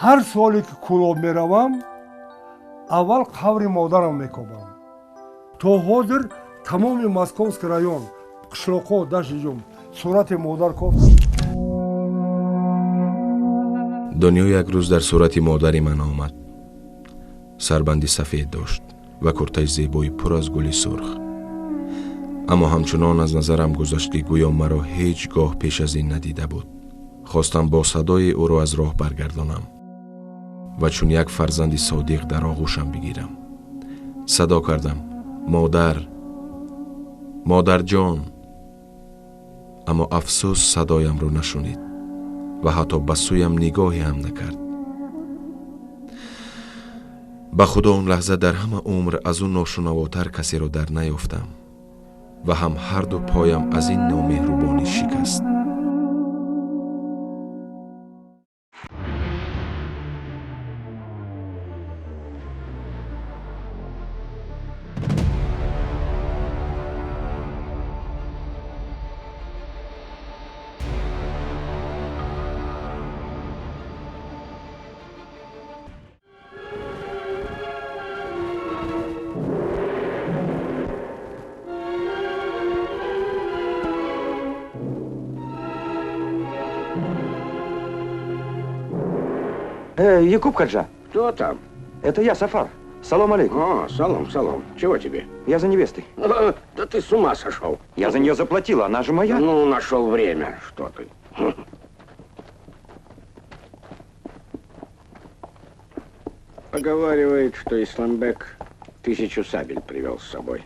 Ҳар соле ки Кӯлоб меравам, аввал қабри модарам мекобам. То ҳозир тамоми Московский район, қишлоқҳо, дашти ҷум сурати модар кофтам. Дунё як рӯз дар сурати модари ман омад. Сарбанди сафед дошт ва куртаи зебои пур аз гули сурх. Аммо ҳамчунон аз назарам гузашт, ки гӯё маро ҳеҷ гоҳ пеш аз ин надида буд. Хостам бо садои ӯро аз роҳ баргардонам ва чун як фарзанди содиқ дар оғӯшам бигирам. Садо кардам: «Модар, модарҷон!» Аммо афсӯс, садоямро нашунид ва ҳатто ба сӯям нигоҳе ҳам накард. Ба худо, он лаҳза дар ҳама умр аз ӯ ношунавотар касеро дар наёфтам ва ҳам ҳарду поям аз ин номеҳрубонӣ шикаст. Якуб Хаджа. Кто там? Это я, Сафар. Салом алейкум. О, салом, салом. Чего тебе? Я за невестой. Да ты с ума сошел. Я за нее заплатила, она же моя. Ну, нашел время, что ты. Поговаривает, что Исламбек 1000 сабель привел с собой.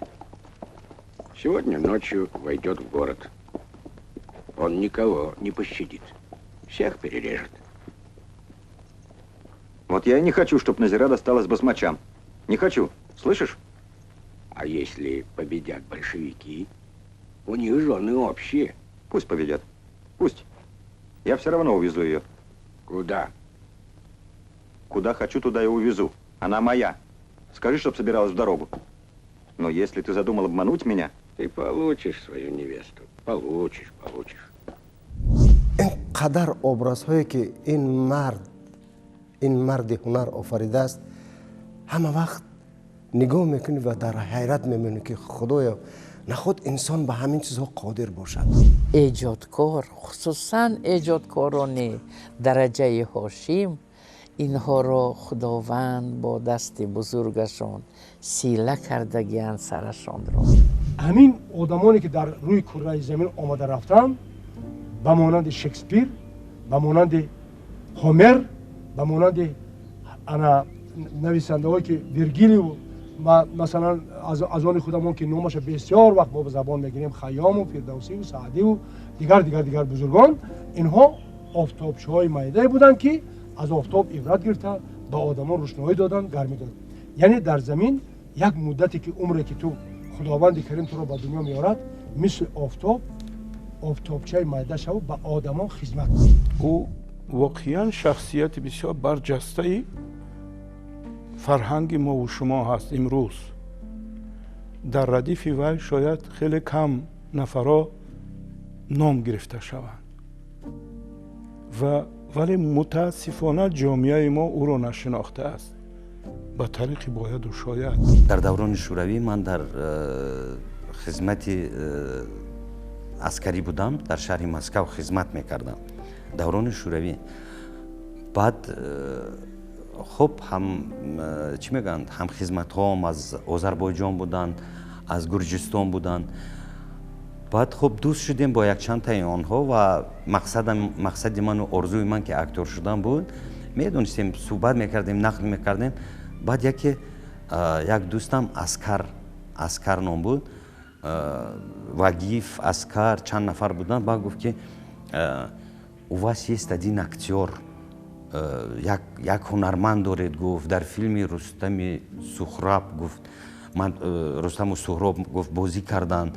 Сегодня ночью войдет в город. Он никого не пощадит. Всех перережет. Вот я и не хочу, чтобы Назира досталась басмачам. Не хочу. Слышишь? А если победят большевики? У них жены общие. Пусть победят. Пусть. Я все равно увезу ее. Куда? Куда хочу, туда и увезу. Она моя. Скажи, чтоб собиралась в дорогу. Но если ты задумал обмануть меня... Ты получишь свою невесту. Получишь, получишь. Ин қадар образҳое ки ин мард, ин марди ҳунар офаридааст, ҳама вақт нигоҳ мекунӣ ва дар ҳайрат мемонӣ, ки худоё, наход инсон ба ҳамин чизҳо қодир бошад. Эҷодкор, хусусан эҷодкорони дараҷаи Ҳошим, инҳоро Худованд бо дасти бузургашон сила кардагианд сарашонро. Ҳамин одамоне ки дар рӯи курраи замин омада рафтанд, ба монанди Шекспир, ба монанди Ҳомер, ба монанди ана нависандаҳое ки Виргилию, масалан, аз они худамон ки номаша бисёр вақт мо ба забон мегирем, Хайёму, Фирдавсиву, Саъдиву дигар, дигар, дигар бузургон, инҳо офтобчиҳои майдае буданд, ки аз офтоб ибрат гирифта, ба одамон рӯшноӣ доданд, гармӣ доданд. Яъне дар замин як муддате ки умре ки ту Худованди Карим туро ба дунё меорад, мисли офтоб офтобчаи майда шаву ба одамон хизмат. Ӯ воқеан шахсияти бисёр барҷастаи фарҳанги мову шумо ҳаст. Имрӯз дар радифи вай шояд хеле кам нафарҳо ном гирифта шаванд ва вале мутаассифона ҷомеаи мо ӯро нашинохтааст ба тариқи бояду шояд. Дар даврони шӯравӣ ман дар хизмати аскарӣ будам, дар шаҳри Москав хизмат мекардам. Даврони шӯравӣ. Баъд хуб, ҳам чӣ мегӯянд, ҳам хизматҳоам аз Озарбойҷон буданд, аз Гурҷистон буданд. Баъд хуб дӯст шудем бо якчандтаи онҳо ва мақсади ману орзуи ман ки актёр шудан буд, медонистем, суҳбат мекардем, нақл мекардем. Баъд яке як дӯстам Аскар, Аскар ном буд, Вагиф, Аскар, чанд нафар буданд. Баъд гуфт, ки у вас есть один актёр, як ҳунарманд доред, гуфт, дар филми Рустами Сухраб, гуфт, ман Рустаму Суҳроб, гуфт, бозӣ карданд.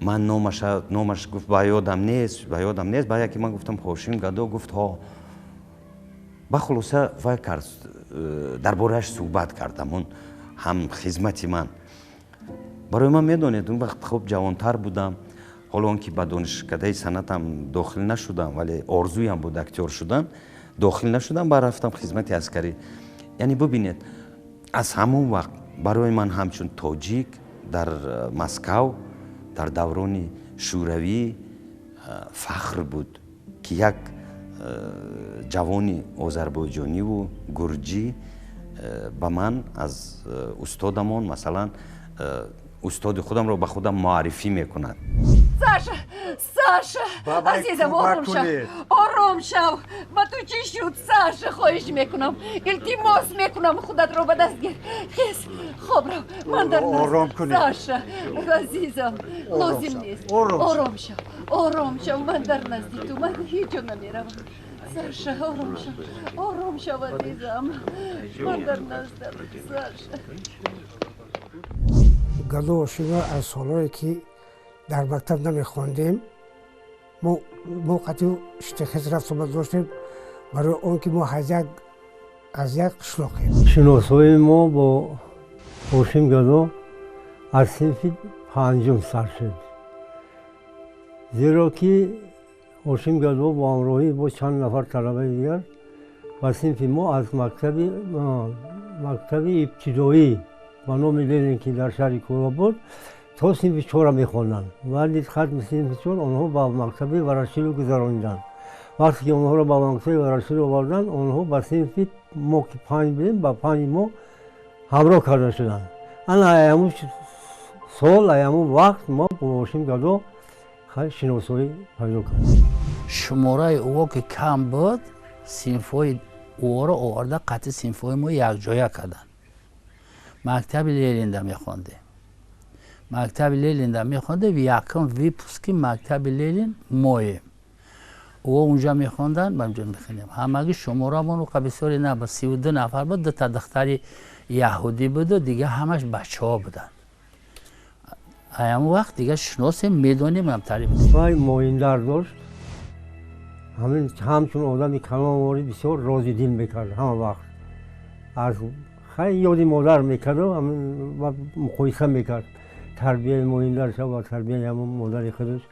Ман номаш, гуфт, ба ёдам нест, ба ёдам нест. Баъд яке ман гуфтам Ҳошим Гадо, гуфт ҳо. Ба хулоса вай кард, дар борааш суҳбат кардам. Он ҳам хизмати ман барои ман, медонед, он вақт хуб ҷавонтар будам, ҳоло он ки ба донишкадаи санъатам дохил нашудам, вале орзуям буд актёр шудан. Дохил нашудам, баъд рафтам хизмати аскарӣ. Яъне бубинед, аз ҳамон вақт барои ман ҳамчун тоҷик дар Москав дар даврони шӯравӣ фахр буд, ки як ҷавони озарбойҷониву гурҷӣ ба ман аз устодамон, масалан, устоди худамро ба худам муаррифӣ мекунад. Саша, Саша, азизам, ором шав, ором шав. Ба ту чӣ шуд, Саша? Хоҳиш мекунам, илтимос мекунам, худатро ба даст гир. Хез, хоб рав, ман дар Ором кунед. Саша, азизам, лозим нест. Ором шав, ором шав, ман дар назди ту, ман ҳеҷ ҷо намеравам. Саша, ором шав, ором шав, азизам, ман дар наздам, Саша. Гадо Ҳошимро аз солҳое ки дар мактаб намехондем, мо қатъи штехез рафтомад доштем, барои он ки мо аз як қишлоқем. Шиносоии мо бо Ҳошим Гадо аз синфи панҷум сар шуд, зеро ки Ҳошим Гадо бо ҳамроҳӣ бо чанд нафар талабаи дигар ба синфи мо аз мактаби ибтидоӣ ба номи Ленин, ки дар шаҳри Кӯлоб буд, то синфи чора мехонданд. Баъди хатми синфи чор онҳо ба мактаби Ворошилов гузарониданд. Вақте ки онҳоро ба мактаби Ворошилов оварданд, онҳо ба синфи мо, ки панҷ будем, ба панҷи мо ҳамроҳ карда шуданд. Ана ҳамун сол, ҳамун вақт мо бо Ҳошим Гадо шиносоӣ пайдо кардем. Шумораи ӯо ки кам буд, синфҳои ӯоро оварда қатъи синфҳои мо якҷоя карданд. Мактаби Ленинда мехондем, мактаби Ленинда мехондем. Якум выпуски мактаби Ленин моем. Ӯо унҷа мехонданд, ба унҷа мехондем. Ҳамагӣ шуморамон уқа бисёре набуд, 32 нафар буд. Дута духтари яҳудӣ буду дига ҳамаш бачаҳо буданд. Ҳамон вақт дига шиносем, медонем ҳамтари. Вай моиндар дошт. Ҳамин ҳамчун одами калонвори бисёр рози дил мекард. Ҳама вақт аз хай ёди модар мекарду муқоиса мекард, тарбияи моиндарша ва тарбияи ҳамон модари худаш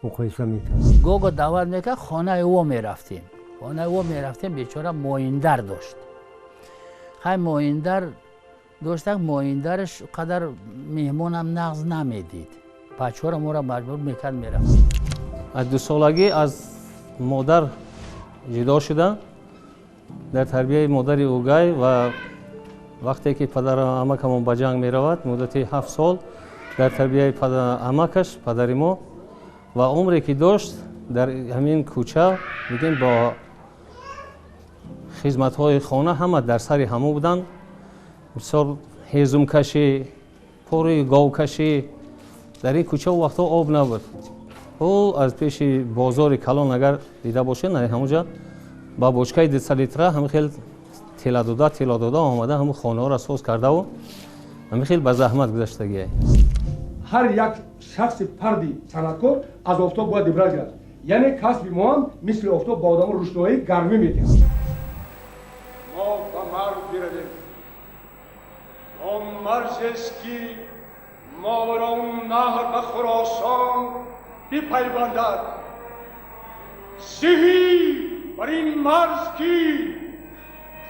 муқоиса мекард. Гого даъват мекард, хонаи ӯ мерафтем, хонаи ӯ мерафтем. Бечора моиндар дошт. Хай, моиндар доштак, моиндараш қадар меҳмонам нағз намедид. Бачаҳоро моро маҷбур мекард, мерафт. Аз дусолагӣ аз модар ҷудо шуда, дар тарбияи модари угай, ва вақте ки падару амакамон ба ҷанг меравад, муддати 7 сол дар тарбияи амакаш падари мо, ва умре ки дошт дар ҳамин кӯча, мегӯем, бо хизматҳои хона ҳама дар сари ҳамо буданд. Бисёр ҳезумкашӣ, пори говкашӣ. Дар ин кӯча вақтҳо об набуд. Ӯ аз пеши бозори калон, агар дида бошед, ҳамонҷа ба бочкаи 200 литра ҳамин хел тела дода, тела дода омада, ҳамун хонаҳоро соз кардаву ҳамин хел ба заҳмат гузаштагия. Ҳар як шахси фарди санъаткор аз офтоб бояд ибрат гирад, яъне касби мо ҳам мисли офтоб ба одамо рӯшноӣ, гармӣ медиҳад. Мо ба марз биравем, он марзест ки Мовароуннаҳр ба Хуросон бипайвандад. Зиҳӣ бар ин марз, ки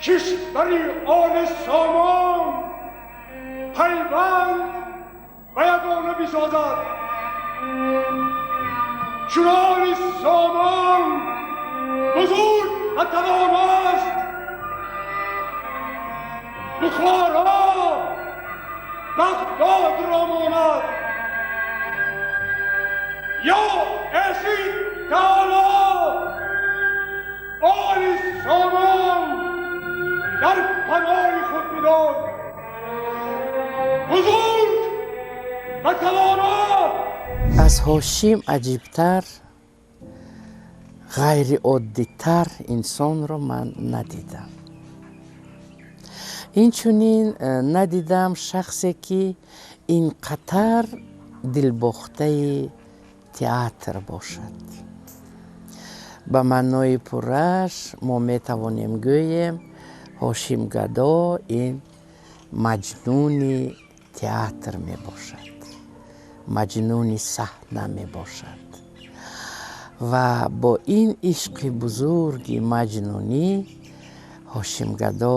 кишвари Оли Сомон пайванд ба ягона бисозад. Чун Оли Сомон бузург ва тавоност, Бухоро Бағдод ро монад. Ё Эзид Таоло, Оли Сомон дар паноҳи худ бидор, бузург ва тавоно. Аз Ҳошим аҷибтар, ғайриоддитар инсонро ман надидам. Инчунин надидам шахсе, ки ин қатар дилбохтаи театр бошад. Ба маънои пурраш мо метавонем гӯем, Ҳошим Гадо ин маҷнуни театр мебошад, маҷнуни саҳна мебошад. Ва бо ин ишқи бузурги маҷнунӣ Ҳошимгадо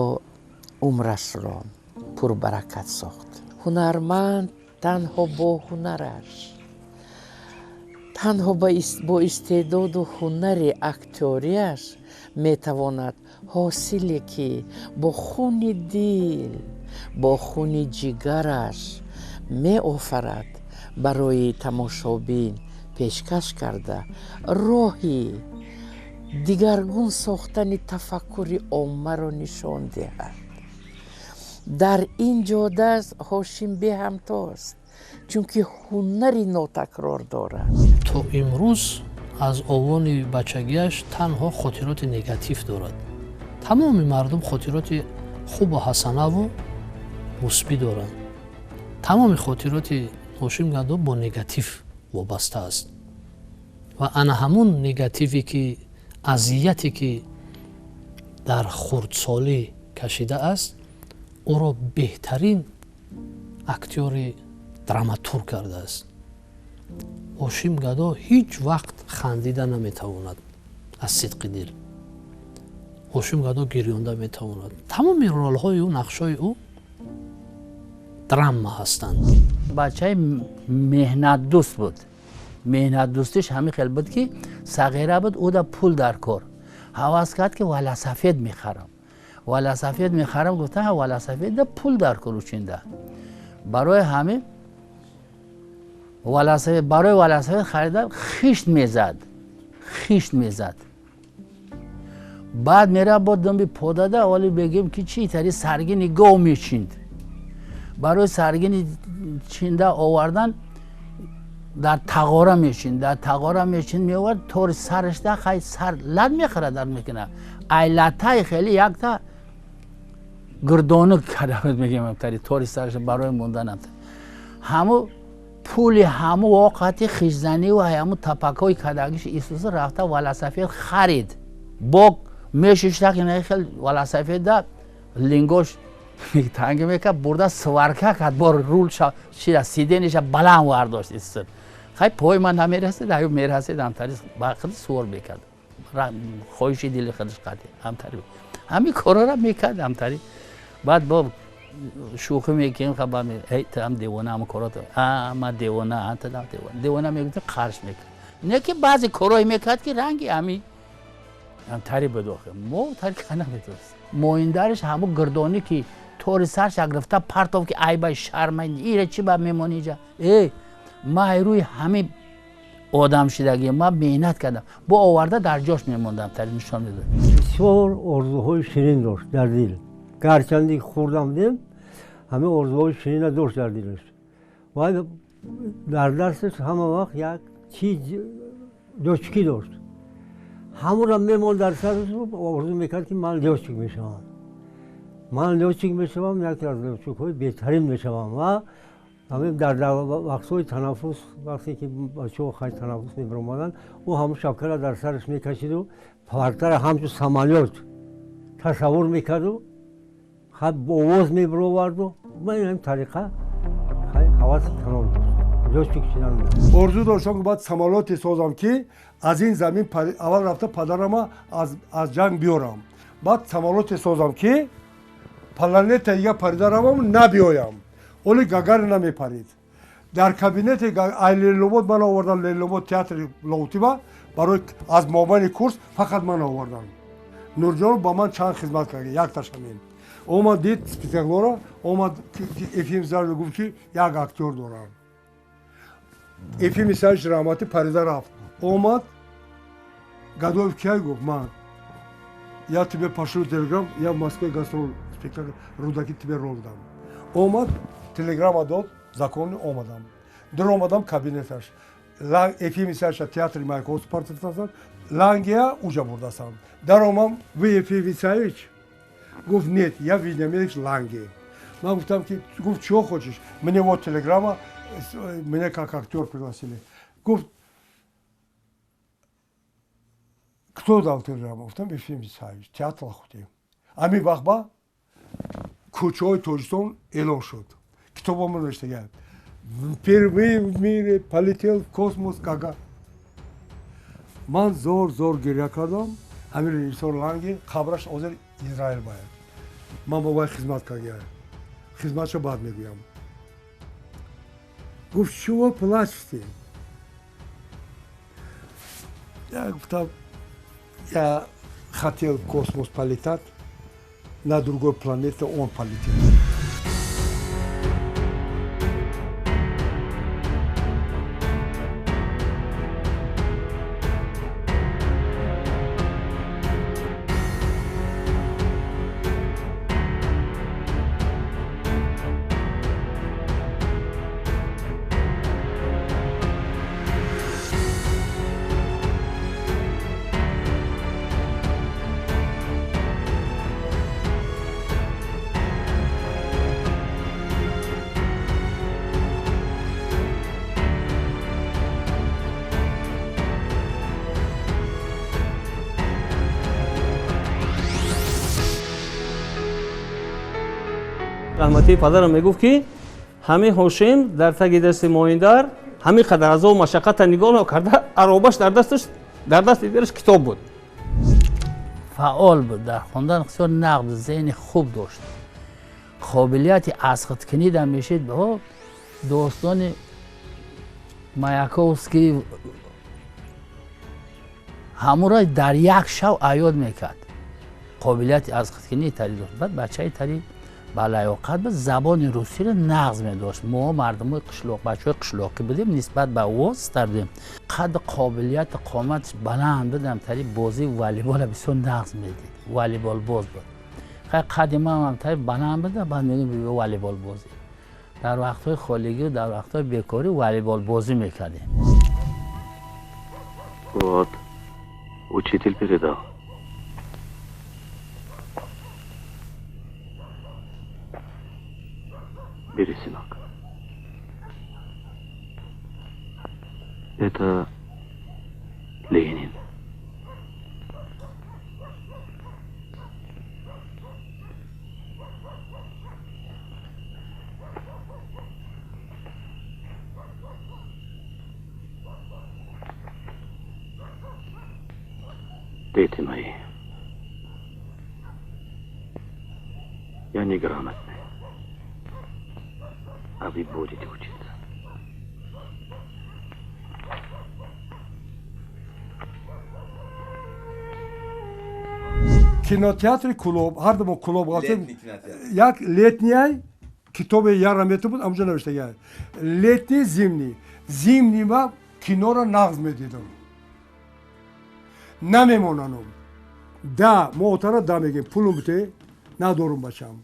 умрашро пурбаракат сохт. Ҳунарманд танҳо бо ҳунараш, танҳо бо истеъдоду ҳунари актёрияш метавонад ҳосиле, ки бо хуни дил, бо хуни ҷигараш меофарад, барои тамошобин пешкаш карда, роҳи дигаргун сохтани тафаккури оммаро нишон диҳад. Дар ин ҷода Ҳошим беҳамтост, чунки ҳунари нотакрор дорад. То имрӯз аз овони бачагиаш танҳо хотироти негатив дорад. Тамоми мардум хотироти хубу ҳасанаву мусбӣ доранд. Тамоми хотироти Ҳошим Гадо бо негатив вобаста аст ва ана ҳамун негативе, ки азияте, ки дар хурдсолӣ кашидааст, ӯро беҳтарин актёри драматург кардааст. Ҳошим Гадо ҳеҷ вақт хандида наметавонад аз сидқи дил. Ҳошим Гадо гирёнда метавонад. Тамоми ролҳои ӯ, нақшҳои ӯ драма ҳастанд. Бачаи меҳнатдӯст буд. Меҳнатдӯстиш ҳамин хел буд, ки сағира буд, ӯ да пул дар кор, ҳавас кард, ки велосипед мехарам, велосипед мехарам. Гуфта, велосипед да пул дар кор учинда. Барои ҳамин велосипед, барои велосипед харида хишт мезад, хишт мезад. Баъд мера бо думби подада, оли бегем ки чи тари саргини гов мечинд. Барои саргини чинда овардан дар тағора мечин, дар тағора мечин, меовард, тори сарашда хай сар лат мехӯрад, дар мекунад. Ай латаи хеле якта гирдонук карда буд, мегем, тари тори сараш барои мондан. Ҳаму пули ҳаму воқати хишзаниву ҳаму тапакҳои кардагиш исуса рафта велосипед харид. Бо мешиштак хел велосипеда, лингош танги мекард, бурда сварка кард, бо рул чира сидениша баланд вардошт исуса. Хай пой ман намерасид, аю мерасид, ҳамтари ба худ сувор мекард, хоҳиши дили худаш қатъи ҳамтари ҳамин корора мекард ҳамтари. Баъд бо шӯхӣ мекунем, ҳам девона, ҳам корото, ма девона, девона мегуфтем, қарш мекард. Не ки баъзе корое мекард, ки ранги ҳами тари буд. Охи мо тари наметонистем. Моиндариш ҳаму гирдонӣ, ки тори сарша гирифта партов, ки айбай шармай, ира чӣ ба мемонӣ иҷа? Э, ма рӯи ҳами одам шидагӣ, ма меҳнат кардам. Бо оварда дар ҷош мемондам, тари нишон медод. Бисёр орзуҳои ширин дошт дар дил. Гарчанде хурдам будем, ҳамин орзуҳои ширина дошт дар дилаш. Ва дар дасташ ҳама вақт як чиз лётчикӣ дошт. Ҳамонро мемонд дар сараш, орзу мекард, ки ман лётчик мешавам, ман лётчик мешавам, яке аз лётчикҳои беҳтарин мешавам. Ва ҳамин дар вақтҳои танаффус, вақте ки бачаҳо хай танаффус мебаромаданд, ӯ ҳамун шапкаро дар сараш мекашиду партара ҳамчун самолёт тасаввур мекарду хай овоз мебароварду. Ба ин тариқа хай ҳаваси калон дошт лётчик шидан. Орзу доштам, ки бояд самолёте созам, ки аз ин замин аввал рафта падарама аз ҷанг биёрам, баъд самолёте созам, ки планета дига парида равам, набиёям. Оли Гагарин намепарид. Дар кабинети ай Ленинобод ман овардан, Ленинобод театри Лоутиба, барои аз мобайни курс фақат ман овардан. Нурҷонов ба ман чанд хизмат кард, якташ ҳамин. Омад, дид спектаклҳоро, омад Ефим Исаевич, гуфт, ки як актёр дорам. Ефим Исаевич раҳматӣ парида рафт, омад: «Гадоев кияй?» Гуфт: «Ман». «Я тебе пошлю телеграм, я в Москве гастроль, спектакль Рудаки, тебе роль дам». Омад, телеграмма дод, законно омадам, даромадам кабинеташ. Ефим Исаевича театри Маяковский партофтасан, Лангия уҷа бурдасам. Даромам: «Вы Ефим Исаевич?» Гуфт: «Нет, я Вениаминович Ланги». Ман гуфтам, ки, гуфт: «Чего хочешь?» «Мне вот телеграмма, меня как актер пригласили». Гуфт: «Кто дал телеграмму?» Гуфтам: «Ефим Исаевич, театр Лахути». Ҳамин вақт ба кӯчаҳои Тоҷикистон эълон шуд, китобамо навиштага: «Впервые в мире полетел в космос Гага». Ман зор зор гиря кардам. Ҳамин режиссёр Ланги қабраш ҳозир Израил бояд. Ман бо вай хизмат кардам. Хизматшо баъд мегӯям. Гуфт, чего плачете? Я гуфтам, я хотел в космос полетать, на другой планете он полетел. Раҳматии падарам мегуфт, ки ҳамин Ҳошим дар таги дасти моиндар ҳамин қадар азобу машаққата нигоҳ карда, аробаш дар дасташ, дар дасти дигараш китоб буд. Фаъол буд, дар хондан бисёр нағз, зеҳни хуб дошт, қобилияти азхудкунӣ да мешид. Достони Маяковский ҳамуро дар як шав аёд мекард. Қобилияти азхудкунии тари дошт. Баъд бачаи тари ба лаёқат буд, забони русиро нағз медошт. Мо мардумои қишлоқ, бачаҳои қишлоқӣ будем, нисбат ба ӯ стар будем. Қад қобилияти қоматаш баланд будам, тари бозии волейбола бисёр нағз медид, волейболбоз буд. Қади ман тари баланд буда, баъд мегӯем волейболбозӣ. Дар вақтҳои холигӣ, дар вақтҳои бекорӣ волейболбозӣ мекардем. Вот, учитель передал. Бери, сынок. Это Ленин. Дети мои, я неграмотный, а вы будете учиться. Кинотеатри Кулоб, ҳар ду мо Кулоб гафтем, як летний китобе яра мету буд, амҷо навиштагия. Летний, зимний. Зимний ма киноро нағз медидам. Намемонанам. Да, мо отара да мегем, пулум бите, надорум бачам.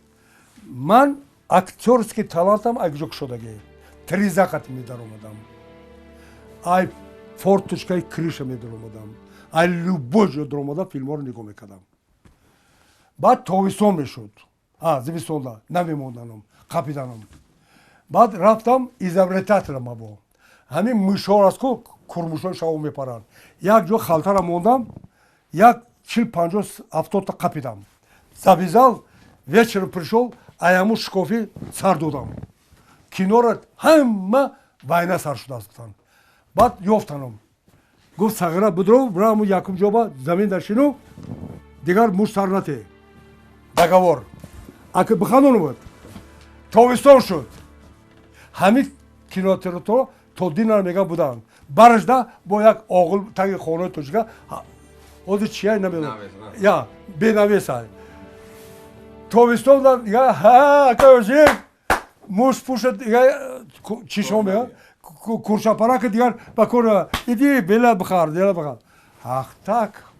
Ман актёрский талантам айгҷо кушодагӣ. Тризақат медаромадам. Ай форточкаи крыша медаромадам. Ай любой ҷо даромада филмҳоро нигоҳ мекардам. Баъд тобистон мешуд. Зимистонда намемонданам, қапиданам. Баъд рафтам изобретателам або. Ҳамин мушҳо аст ку, курмушҳои шаво мепаранд. Як ҷо халтара мондам, як 40, 50, 70-та қапидам. Завязал, вечером пришёл, аяму шкофи сар додам. Киноро ҳама вайна сар шудааст гуфтанд. Баъд ёфтанам. Гуфт сағира бидров, бираму якум ҷоба замин даршину, дигар муш сар нате. Договор. Аки биханон буд. Тобистон шуд. Ҳамин кинотеатрро то динар мега буданд. Барашда бо як оғил таги хонаи тоҷика, ҳозир чия намедонам. Я, бенавесай. Тобистон дигар ҳа, акаёжик, муш пушад дигар чишон мега, куршапарака дигар ба кор иди бела бихар, бела бихар. Ах так.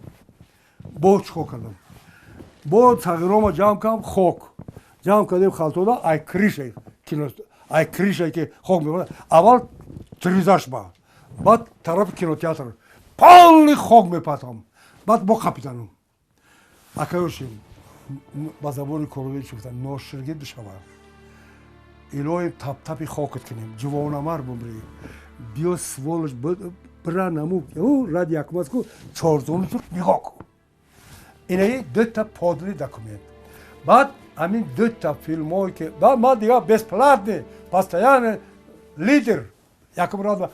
Бо чикор кардам? Бо сағирома ҷамъ кардам, хок. Ҷамъ кардем халтода, ай крыша кино, ай крыша ки хок мебарад. Аввал тризаш ба, баъд тарафи кинотеатр. Полный хок мепатам. Баъд бо қапиданам. Акаёшим, ба забони корвӣ чӣ гуфтам, ноширгӣ бишавад. Илоҳи таптапи хокат кунем, ҷувонамар бумрӣ. Биё сволоч бира наму, ради якумаст ку, чорзонуту нигоҳ кун. Инаи дута подлинный документ. Баъд ҳамин дута филмҳое ки баъд ман дигар бесплатный, постоянно лидер, якум рад.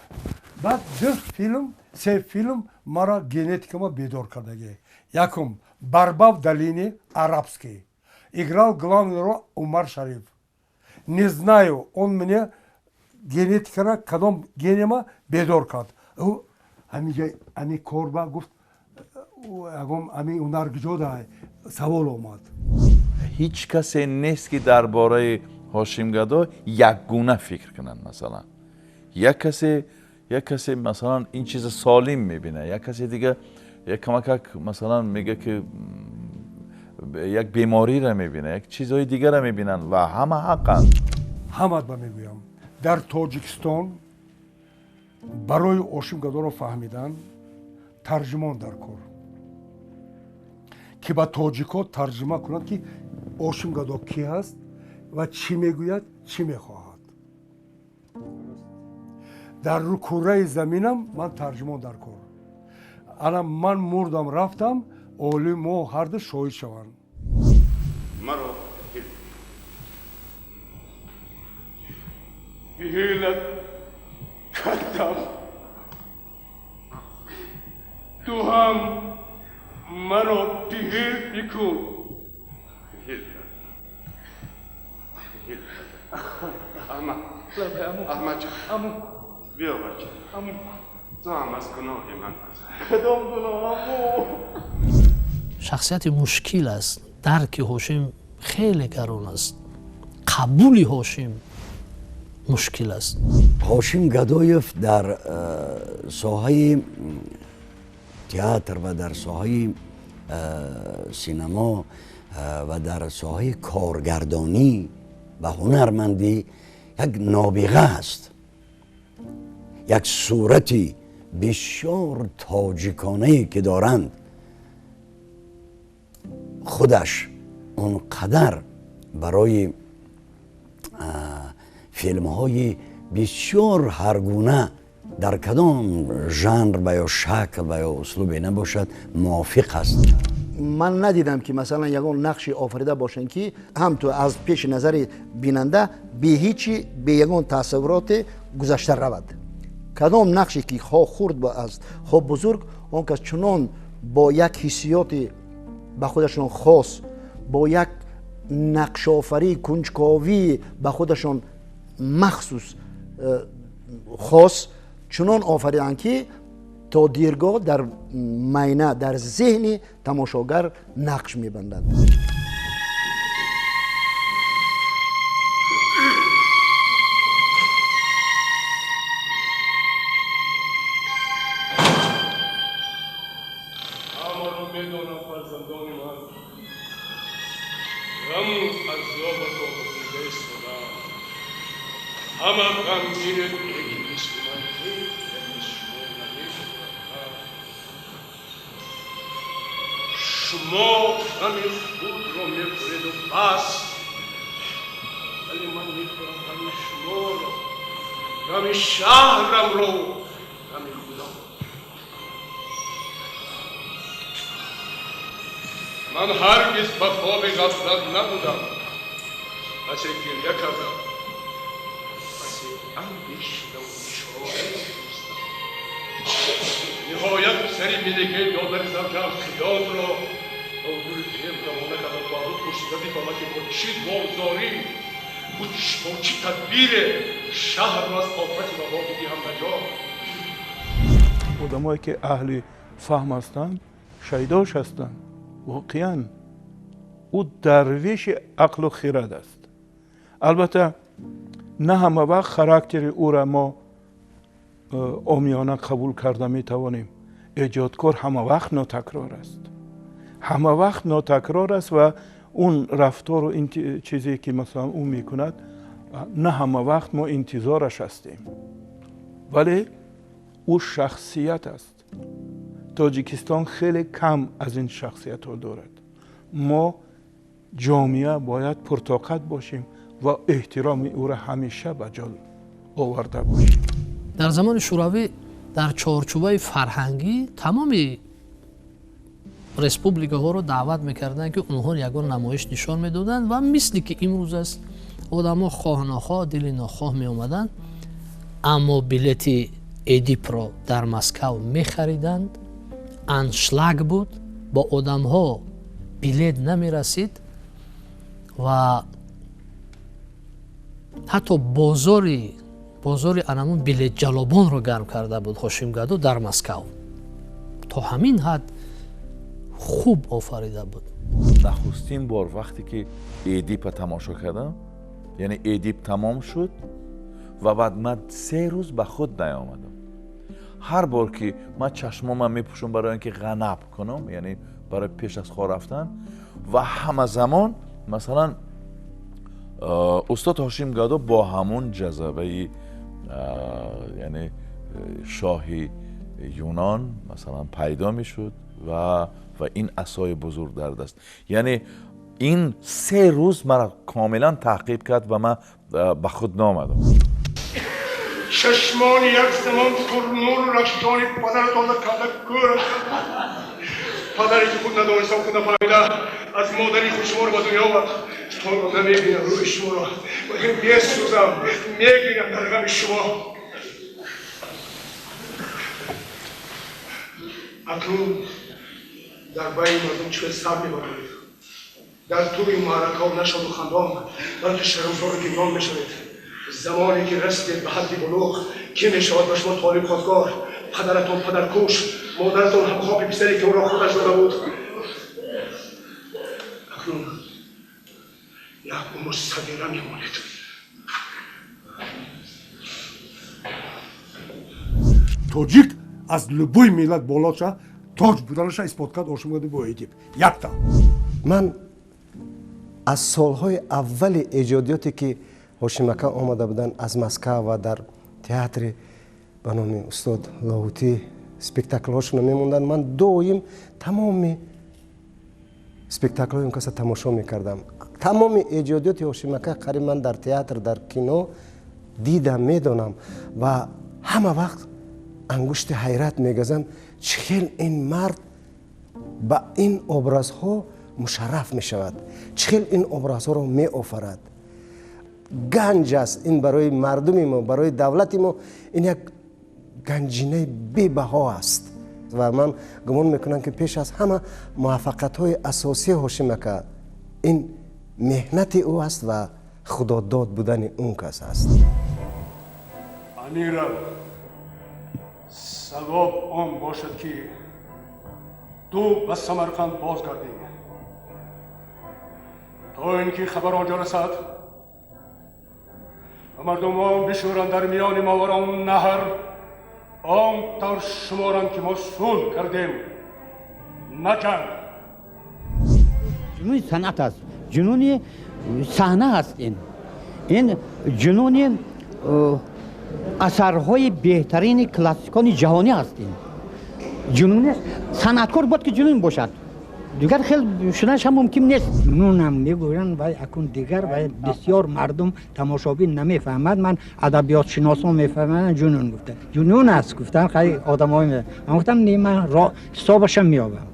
Баъд ду филм, се филм Мара генетикама бедор кардаги. Якум, «Борьба в долине», арабский. Играл главную роль Умар Шариф. Не знаю, он мне генетикара кадом генема бедор кард. Ами корба гуфт, ами ҳунар куҷо, савол омад. Ҳеҷ касе нест, ки дар бораи Ҳошим Гадо якгуна фикр кунанд. Масалан, як касе масалан ин чиза солим мебинад, як касе дига як камакак масалан мега, ки як бемориро мебинад, як чизҳои дигарро мебинанд ва ҳама ҳақанд. Ҳамат ба мегӯям, дар Тоҷикистон барои Ҳошим Гадоро фаҳмидан тарҷумон дар кор, ки ба тоҷикҳо тарҷума кунад, ки Ҳошим Гадо кӣ ҳаст ва чӣ мегӯяд, чӣ мехоҳад. Дар курраи заминам ман тарҷумон дар кор. Ана ман мурдам, рафтам, оли мо ҳарду шоҳид шаванд. Маро ҳилат кардам, ту ҳам маро пиҳил бикун. Аҳмад, Аҳмадҷон, биё, бача, ту ҳам аз гуноҳи ман гузар. Кадом гуноҳ, аму? Шахсияти мушкил аст. Дарки Ҳошим хеле гарон аст, қабули Ҳошим мушкил аст. Ҳошим Гадоев дар соҳаи театр ва дар соҳаи синемо ва дар соҳаи коргардонӣ ва ҳунармандӣ як нобиға аст. Як сурати бисёр тоҷиконае ки доранд, худаш он қадар барои филмҳои бисёр ҳаргуна, дар кадом жанр ва ё шакл ва ё услубе набошад, мувофиқ аст. Ман надидам, ки масалан ягон нақши офарида бошанд, ки ҳам ту аз пеши назари бинанда бе ҳечи, бе ягон тасаввуроте гузашта равад. Кадом нақше ки хоҳ хурд аст, хоҳ бузург, он кас чунон бо як ҳиссиёти ба худашон хос, бо як нақшофарӣ, кунҷковӣ ба худашон махсус хос чунон офариданд, ки то диргоҳ дар майна, дар зеҳни тамошогар нақш мебандад. Ҳамаро медонам, фарзандони ман. Ғаму азобатонро дида истодам. Ҳама ғамгинед, лекин мисли ман ҳеҷ як аз шумо намехӯрад. Шумо ғами худро мехӯреду бас, вале ман мехӯрам ғами шуморо, ғами шаҳрамро, ғами худо. Ман ҳаргиз ба хоби ғафлат набудам. Басе гирья кардам, басе андешидаму чора ҷустам. Ниҳоят писари меликаи додари завҷаам Хиёмро ба ҳузури пир равона кардам, то аз ӯ пурсида бифаҳмад, ки бо чӣ дуовузорӣ, бо чӣ тадбире шаҳрро аз офати вабо бидиҳам наҷот. Одамое ки аҳли фаҳм ҳастанд, шайдош ҳастанд. Воқеан ӯ дарвеши ақлу хирад аст. Албатта, на ҳама вақт характери ӯра мо омиёна қабул карда метавонем. Эҷодкор ҳама вақт нотакрор аст, ҳама вақт нотакрор аст ва он рафтору ин чизе ки масалан ӯ мекунад, на ҳама вақт мо интизораш ҳастем, вале ӯ шахсият аст. Тоҷикистон хеле кам аз ин шахсиятҳо дорад. Мо ҷомеа бояд пуртоқат бошем ва эҳтироми ӯро ҳамеша ба ҷо оварда бошем. Дар замони Шӯравӣ дар чорчӯбаи фарҳангӣ тамоми республикаҳоро даъват мекарданд, ки онҳо ягон намоиш нишон медоданд, ва мисли ки имрӯз аст, одамо хоҳ нохоҳ, дили нохоҳ меомаданд, аммо билети Эдипро дар Москав мехариданд. Аншлаг буд, бо одамҳо билет намерасид ва ҳатто бозори анамун билетҷалобонро гарм карда буд Ҳошим Гадо дар Москав. То ҳамин ҳад хуб офарида буд. Нахустин бор вақте ки Эдипа тамошо кардам, яъне Эдип тамом шуд ва баъд ман 3 рӯз ба худ наомадам. Ҳар бор ки ман чашмомам мепӯшам барои ин ки ғанаб кунам, яъне барои пеш аз хоб рафтан, ва ҳама замон масалан устод Ҳошим Гадо бо ҳамун ҷазабаи яъне шоҳи Юнон масалан пайдо мешуд ва ин асои бузург дар даст. Яъне ин 3 рӯз маро комилан таъқиб кард ва ман ба худ наомадам. Чашмони як замон пурнуру рахшони падаратонро карда кӯраш. Падаре ки худ надонистам, худ нафаҳмида аз модари худ шуморо ба дунё овард. То намебинам рӯи шуморо, месӯзам, мегирам дар ғами шумо. Акнун дар байни мардум чӣ сар мебаред? Дар тӯи маъракаҳо нашоду хандон, балки шармсору гирён мешавед. Замоне ки расидед ба ҳадди булуғ, кӣ мешавад ба шумо толиб хостгор? Падаратон падаркуш, модаратон ҳамхоби писаре ки ӯро худаш дода буд. Акнун як умр садира мемонед. Тоҷик аз любой миллат болоша тоҷ буданаша исбот кард Ҳошим Гадо бо Эдип. Якта. Ман аз солҳои аввали эҷодиёте ки Ҳошим ака омада буданд аз Москва ва дар театри ба номи устод Лоҳутӣ спектаклҳошонро мемонданд, ман доим тамоми спектаклҳои он каса тамошо мекардам. Тамоми эҷодиёти Ҳошим ака қариб ман дар театр, дар кино дидам, медонам ва ҳама вақт ангушти ҳайрат мегазам, чӣ хел ин мард ба ин образҳо мушарраф мешавад, чӣ хел ин образҳоро меофарад. Ганҷ аст ин барои мардуми мо, барои давлати мо, ин як ганҷинаи бебаҳо аст. Ва ман гумон мекунам ки пеш аз ҳама муваффақиятҳои асосии Ҳошим ака ин меҳнати ӯ аст ва худодод будани он кас аст. Амирам, савоб он бошад ки ту ба Самарқанд бозгардӣ, то ин ки хабар онҷо расад ва мардумон бишӯранд дар миёни мовароун наҳр, он тавр шуморанд ки мо сулҳ кардем, на ҷанг. Ҷунуни санъат аст, ҷунуни саҳна аст. Ин ҷунуни асарҳои беҳтарини классикони ҷаҳонӣ аст. Ин ҷунун санъаткор бояд ки ҷунун бошад, дигар хел шуданаш ҳам мумкин нест. Ҷунунам мегӯянд, вай акун дигар вай бисёр мардум тамошобин намефаҳмад. Ман адабиётшиносон мефаҳманд ҷунун гуфта. Ҷунун аст гуфтан хай одамҳо. Ман гуфтам не, ман ҳисобашам меёбам.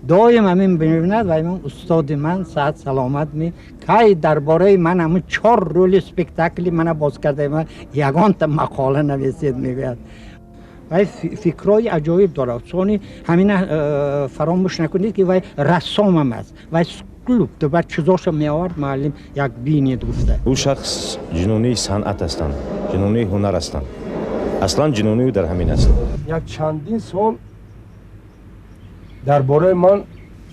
Доим ҳамин мебинад вай ман устоди ман саат саломат ми кай дар бораи ман ҳамун 4 роли спектакли мана боз карда ман ягонта мақола нависед мегӯяд. Вай фикрҳои аҷоиб дорад. Сони ҳамина фаромӯш накунед ки вай рассомам аст. Вай скульптор, вай чизошо меовард муаллим як бинед гуфта. Ӯ шахс ҷунунии санъат ҳастанд, ҷунунии ҳунар ҳастанд. Аслан ҷунунии ӯ дар ҳамин аст. Як чандин сол дар бораи ман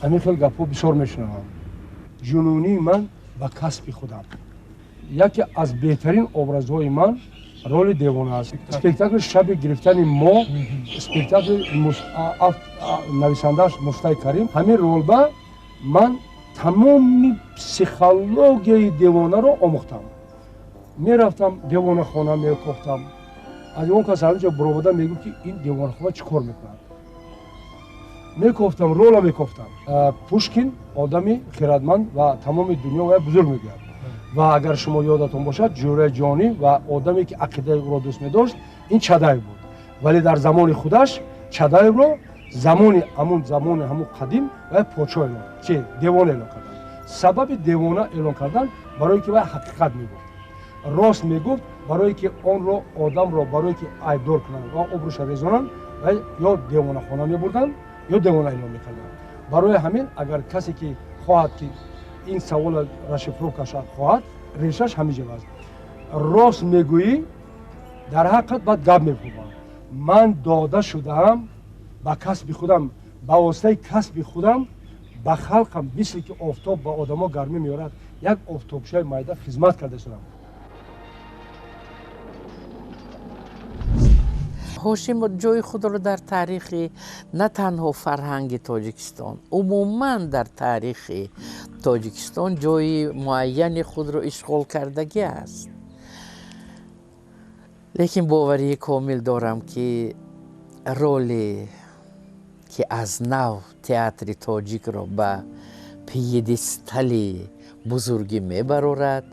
ҳамин хел гапҳо бисёр мешунавам. Ҷунунии ман ба касби худам. Яке аз беҳтарин образҳои ман роли девона аст. Спектакли шаби гирифтани мо, спектакли нависандааш Муфтай Карим, ҳамин ролба ман тамоми психологияи девонаро омӯхтам. Мерафтам девонахона мекофтам. Аз он кас ҳаминҷо баромада мегуфт ки ин девонахона чӣ кор мекунад. Мекофтам, рола мекофтам. Пушкин одами хирадманд ва тамоми дунё вай бузург мегӯяд. Ва агар шумо ёдатон бошад, Ҷӯраи Ҷонӣ ва одаме ки ақидаи ӯро дӯст медошт, ин Чадаев буд. Вале дар замони худаш Чадаевро замони ҳамун замони ҳамун қадим вай подшоҳ эълон, чи девона эълон кардан. Сабаби девона эълон кардан барое ки вай ҳақиқат мегуфт, рост мегуфт, барое ки онро одамро барое ки айбдор кунанд ва обрӯша резонанд, вай ё девонахона мебурданд, Ё девона эълон мекарданд. Барои ҳамин, агар касе ки хоҳад, ки ин савола расшифровка хоҳад, решаш ҳамин ҷо аст. Рост мегӯӣ, дар ҳақиқат баъд гап мепӯбам. Ман дода шудаам ба касби худам, ба воситаи касби худам ба халқам, мисли ки офтоб ба одамо гармӣ меорад, як офтобчаи майда хизмат карда шудам. Ҳошим ҷои худро дар таърихи на танҳо фарҳанги Тоҷикистон, умуман дар таърихи Тоҷикистон ҷои муайяни худро ишғол кардагӣ аст. Лекин боварии комил дорам, ки роле ки аз нав театри тоҷикро ба пьедестали бузургӣ мебарорад,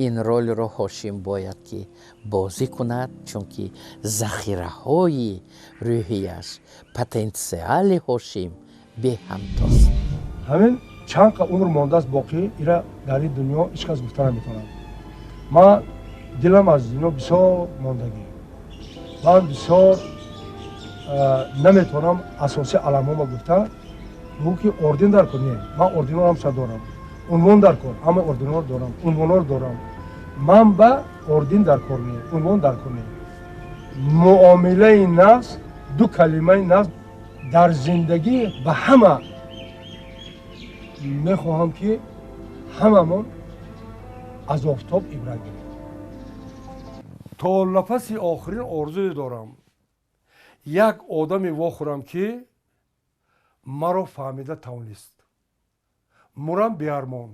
ин ролро Ҳошим бояд ки бозӣ кунад, чунки захираҳои рӯҳияш, потенсиали Ҳошим беҳамтост. Ҳамин чанд қа умр мондааст боқӣ, ира дар ин дунё ҳеҷ кас гуфта наметавонад. Ман дилам аз дунё бисёр мондагӣ, ман бисёр наметавонам асоси аламҳома гуфта. Бигӯ ки орден дар кор не, ман орденҳоро ҳам дорам, унвон дар кор, ҳама орденҳоро дорам, унвонҳоро дорам. Ман ба орден дар кор не, унвон дар кор не. Муомилаи нафс, ду калимаи нафс дар зиндагӣ ба ҳама мехоҳам, ки ҳамамон аз офтоб ибрат гирем. То нафаси охирин орзуе дорам, як одаме вохӯрам, ки маро фаҳмида тавонист. Мурам беармон.